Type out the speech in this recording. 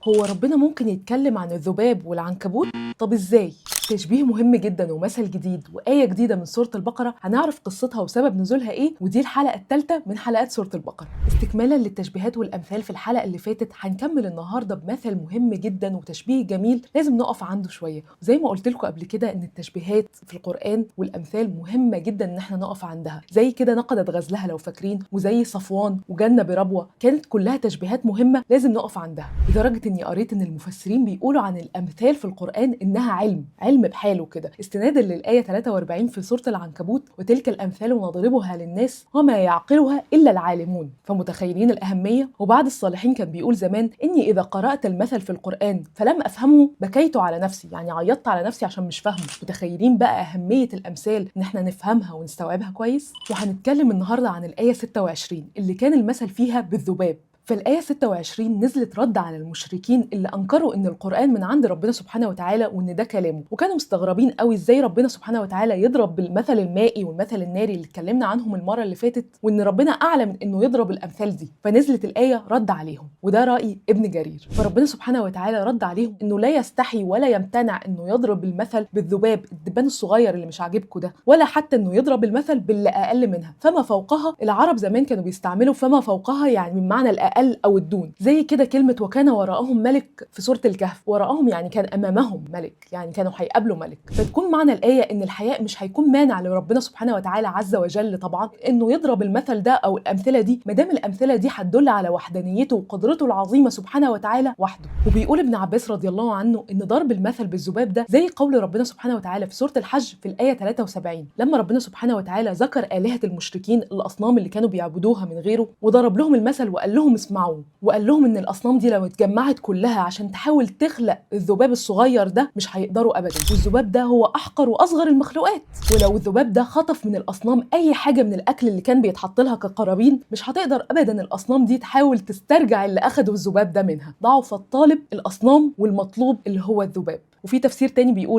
هو ربنا ممكن يتكلم عن الذباب والعنكبوت؟ طب ازاي؟ تشبيه مهم جدا ومثل جديد وآية جديدة من سورة البقرة هنعرف قصتها وسبب نزولها ايه، ودي الحلقة الثالثة من حلقات سورة البقرة. استكمالا للتشبيهات والأمثال في الحلقة اللي فاتت، هنكمل النهاردة بمثل مهم جدا وتشبيه جميل لازم نقف عنده شوية. زي ما قلت لكم قبل كده ان التشبيهات في القرآن والأمثال مهمة جدا ان احنا نقف عندها، زي كده نقدت غزلها لو فاكرين، وزي صفوان وجنة بربوة، كانت كلها تشبيهات مهمة لازم نقف عندها. لدرجة اني قريت ان المفسرين بيقولوا عن الأمثال في القرآن انها علم، علم بحاله كده، استنادا للآية 43 في سورة العنكبوت: وتلك الأمثال نضربها للناس وما يعقلها إلا العالمون. فمتخيلين الأهمية؟ وبعض الصالحين كان بيقول زمان: إني إذا قرأت المثل في القرآن فلم أفهمه بكيت على نفسي، يعني عيطت على نفسي عشان مش فاهمه. متخيلين بقى أهمية الأمثال إن احنا نفهمها ونستوعبها كويس؟ وهنتكلم النهاردة عن الآية 26 اللي كان المثل فيها بالذباب. فالآية 26 نزلت رد على المشركين اللي أنكروا إن القرآن من عند ربنا سبحانه وتعالى وإن ده كلامه، وكانوا مستغربين قوي إزاي ربنا سبحانه وتعالى يضرب بالمثل المائي والمثل الناري اللي اتكلمنا عنهم المرة اللي فاتت، وإن ربنا أعلى من إنه يضرب الأمثال دي. فنزلت الآية رد عليهم، وده رأي ابن جرير. فربنا سبحانه وتعالى رد عليهم إنه لا يستحي ولا يمتنع إنه يضرب المثل بالذباب، الدبان الصغير اللي مش عاجبكم ده، ولا حتى إنه يضرب المثل باللي أقل منها، فما فوقها. العرب زمان كانوا بيستعملوا فما فوقها يعني من معنى الأقل أو الدون، زي كده كلمة وكان وراءهم ملك في سورة الكهف، وراءهم يعني كان أمامهم ملك، يعني كانوا هيقابلوا ملك. فتكون معنى الآية إن الحياء مش هيكون مانع لربنا سبحانه وتعالى عز وجل طبعا إنه يضرب المثل ده أو الأمثلة دي، ما دام الأمثلة دي هتدل على وحدانيته وقدرته العظيمة سبحانه وتعالى وحده. وبيقول ابن عباس رضي الله عنه إن ضرب المثل بالذباب ده زي قول ربنا سبحانه وتعالى في سورة الحج في الآية 73، لما ربنا سبحانه وتعالى ذكر آلهة المشركين، الأصنام اللي كانوا بيعبدوها من غيره، وضرب لهم المثل وقال لهم اسمعوا، وقال لهم ان الاصنام دي لو اتجمعت كلها عشان تحاول تخلق الذباب الصغير ده مش هيقدروا ابدا، والذباب ده هو احقر واصغر المخلوقات، ولو الذباب ده خطف من الاصنام اي حاجه من الاكل اللي كان بيتحط لها كقرابين مش هتقدر ابدا الاصنام دي تحاول تسترجع اللي اخده الذباب ده منها. ضعف الطالب الاصنام والمطلوب اللي هو الذباب. وفي تفسير تاني بيقول